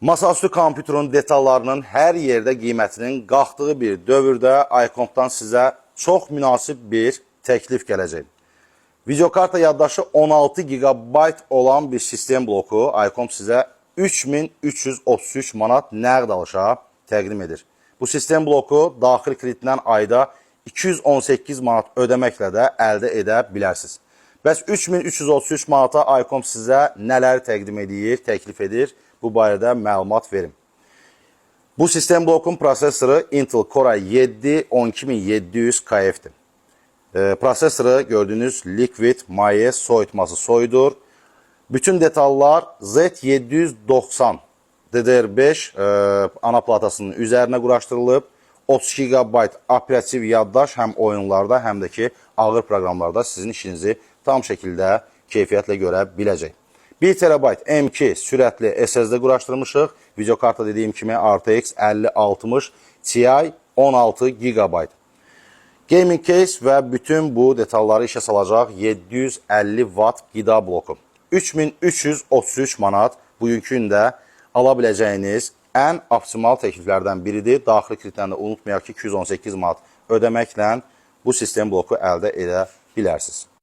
Masaüstü kompüterin detallarının hər yerdə qiymətinin qalxdığı bir dövrdə iComp-dan sizə çox münasib bir təklif gələcək. Videokarta yaddaşı 16 GB olan bir sistem bloku iComp sizə 3333 manat nəqd alışa təqdim edir. Bu sistem bloku daxil kreditlə ayda 218 manat ödəməklə də əldə edə bilərsiniz. Bəs 3333 manata iComp sizə nələr təqdim edir, təklif edir? Bu barədə məlumat verim. Bu sistem blokun prosesoru Intel Core i7 12700 KF-dir. Prosesoru gördüyünüz liquid maye soyutması soyudur. Bütün detallar Z790 DDR5 ana platasının üzərinə quraşdırılıb. 32 GB operativ yaddaş həm oyunlarda, həm də ki ağır proqramlarda sizin işinizi tam şəkildə keyfiyyətlə görə biləcək. 1 TB M2 sürətli SSD quraşdırmışıq. Videokarta dediyim kimi RTX 5060 Ti 16 GB. Gaming case və bütün bu detalları işə salacaq 750 watt qida bloku. 3333 manat bugünkü gündə ala biləcəyiniz ən optimal təkliflərdən biridir. Daxili kreditlə də unutmayaq ki, 218 manat ödəməklə bu sistem bloku əldə edə bilərsiniz.